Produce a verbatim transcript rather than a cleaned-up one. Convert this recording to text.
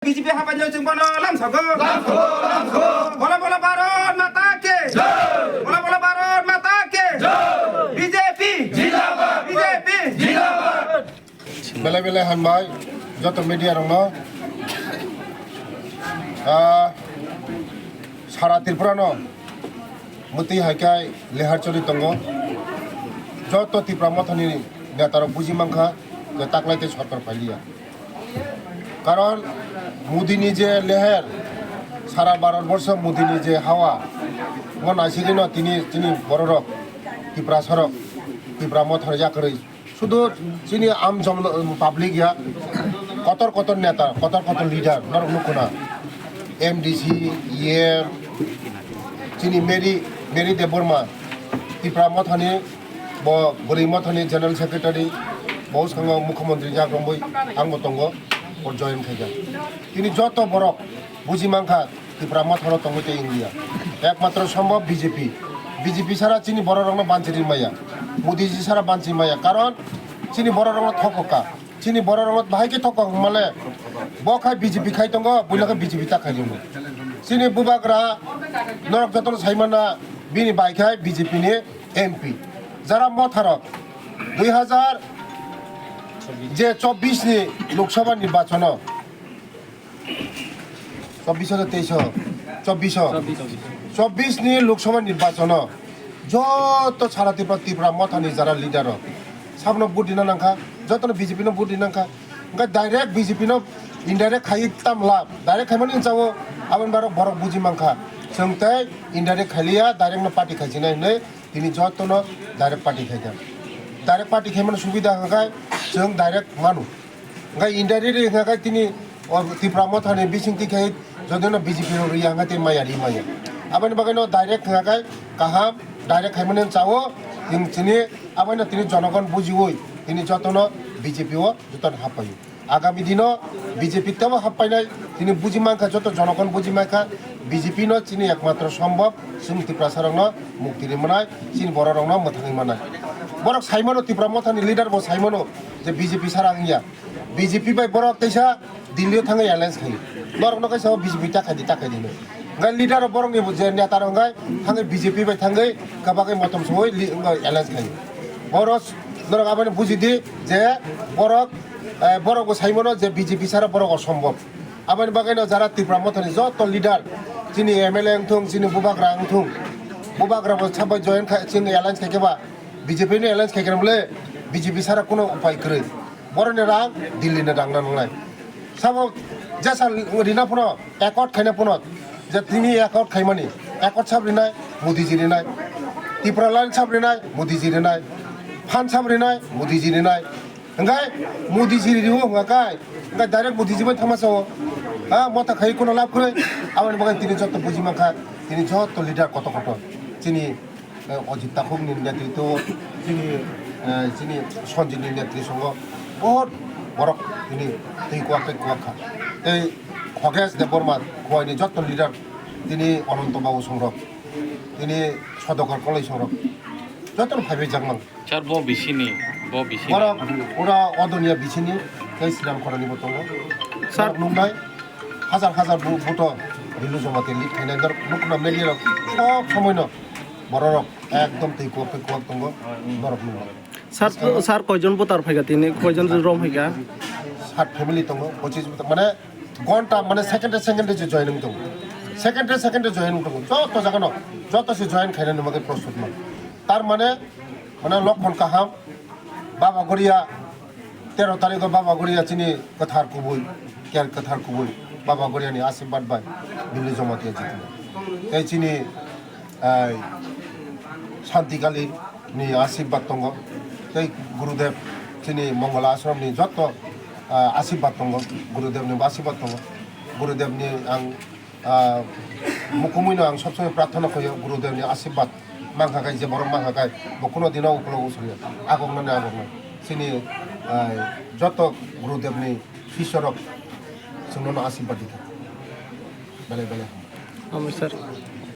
B J P habai no chwng bono lamsogo. Bola bola Bharat Mata ki. Bola bola Bharat Mata ki. B J P. Jindabad. B J P. Jindabad. Belai belai hambai joto media rokno. Ah, sara Tripura no mwtwi hai khe lehar choli tongo. Joto Tipra Mothani neta rok buji mankha je taklai tei sorkar phailiya. Karon Modi ni je leher, sara Bharat borsho Modi ni je hawa, mo naisigwino tini, tini bororok, Tiprasa rok, Tipra Motha yakarwi. Sudu chini am jom public ya, kotor kotor neta, kotor kotor leader, norok nukuna. M D C, E M, chini Mary, Mary Debbarma, Tipra Mothani, bo Bwrwi Mothani General Secretary, bo skango Mukhyamantri jak romwi, ang bo tongo, bo join khaijak. Tini joto borok buji mankha, Tipra Mothano tongwi tei India. Ekmatro sombhob B J P. B J P sara chini bororokno banchi ri maya. Modi ji sara banchi maya. Karon chini bororokno thokokha. Chini bororokno bahai khe thokok male. Bo khai B J P khai tongo, buino khe B J P ta khai tongo. Chini bubagra norok jotono saimana bini bai khai B J P ni M P. Jara Motharok dui hazar je chobbish ni Lok Sabha nirbachano Chobbish o, teish o, chobbish o. Chobbish ni Lok Sabha nirbachano joto sara Tripura, Tipra Mothani jara leader rok sabno vote rina nangkha, jotono B J P no vote rina nangkha. Hwnkhe direct B J P no indirect khai tam lab, direct khaimani chao, aboni borok, borok buji mankha. Chwng tei indirect khailiya, direct no party khaichinai hinwi tini jotono direct party khaikha. Direct party khaimani subida hwnkhe chwng direct manu. Hwnkhe indirect ri hwnkhe tini o Tipra Mothani bisingtwi khe jodino B J P rok riya hwnkhe tei maya ri maya. Aboni bagwino direct hwnkhe kaham, direct khaimani chao, tini chini abono tini jonogon bujiwi tini jotono B J P o jotono happaio. Agami dino B J P tebo happainai, tini buji mankha, joto jonogon buji mankha, B J P no chini ekmatro sombhob, chwng Tiprasa rokno mukti ri manai, chini borok rokno mwthangwi manai. Borok saimano, Tipra Mothani leader bo saimano je B J P sara wngya. B J P bai borok teisa Delhi o thangwi alliance khai. Norok no kaisa B J P ta khai di, ta khai di no. Ngai leader rok borok ni je neta rok ngai thangwi B J P bai thangwi kabagwi motom soi li-, ngai alliance khai. Boros norok aboni buji di je borok, eh, borok bo saimano je B J P sara borok osombhob. Aboni bagwi no jara Tipra Mothani joto leader chini M L A wngthung, chini bubagra wngthung, bubagra bo sabai join khai, chini alliance khai khe ba B J P ni alliance khai khe bole B J P sara kuno upai kwrwi. Boroni rang Delhi ni rang nangnai. Sabo jesa rina phano accord khaina phano je tini accord khaimani accord sab rinai Modi ji rinai. Tipraland sab rinai Modi ji rinai. Phan sab rinai Modi ji rinai. Hwnkhe Modi ji riwo hwnga kai. Hwnkhe direct Modi ji bai thangma sao. Ha, motha khai kuno lab kwrwi. Aboni bagwi tini joto buji mankha. Tini joto leader koto koto. Chini eh, Ajit Takhuk ni netritwo, chini, eh, chini Sanjit ni netri songo, bohot borok tini twi kwak tei kwak kha. Tei Khogesh Debbarma, Khowai ni joto leader, tini Ananto Babu songrok, tini Sudhakar Koloi songrok, joto no phaibai jakmang. Sir, bo bisini, bo bisini. Borok pura Odoniya bisini, tei Sriram Khorani bo tongo. Sir. Borok nuknai, hajar hajar bu-, buto Billu Jamatia lead khainai, norok nukna media rok sob somoi no borok rok ekdom twi kuwak twi kuwak tongo, norok nukna. Sir, sir, koijon voter phaikha tini, koijon rom phaikha? Sat family tongo, pochis voter, mane gonta, mane second second je joining tongo, second second joining tongo, joto jaga no, joto se join khainani bagwi prostut man. Tar mane, mane lokhon kaham, Baba Goria, tero tarikh o Baba Goria chini kwthar kubui, ker kwthar kubui, Baba Goria ni ashirbad bai Billu Jamatia jitino. Tei chini, eh, Shanti Kali ni ashirbad tongo. Tei Gurudev chini Mongol Ashram ni joto, eh, ashirbad tongo, Gurudev ni ashirbad tongo. Gurudev ni ang Ah, mukumui no ang sob somoi prarthana khaio, Gurudev ni ashirbad mankha kai, je borok mankha kai, bo kuno dino ukolog usuriya. Agok nani agok nani. Chini, ah, joto Gurudev ni sisyo rok chwngno no ashirbad dikha. Belai belai. Amai sir.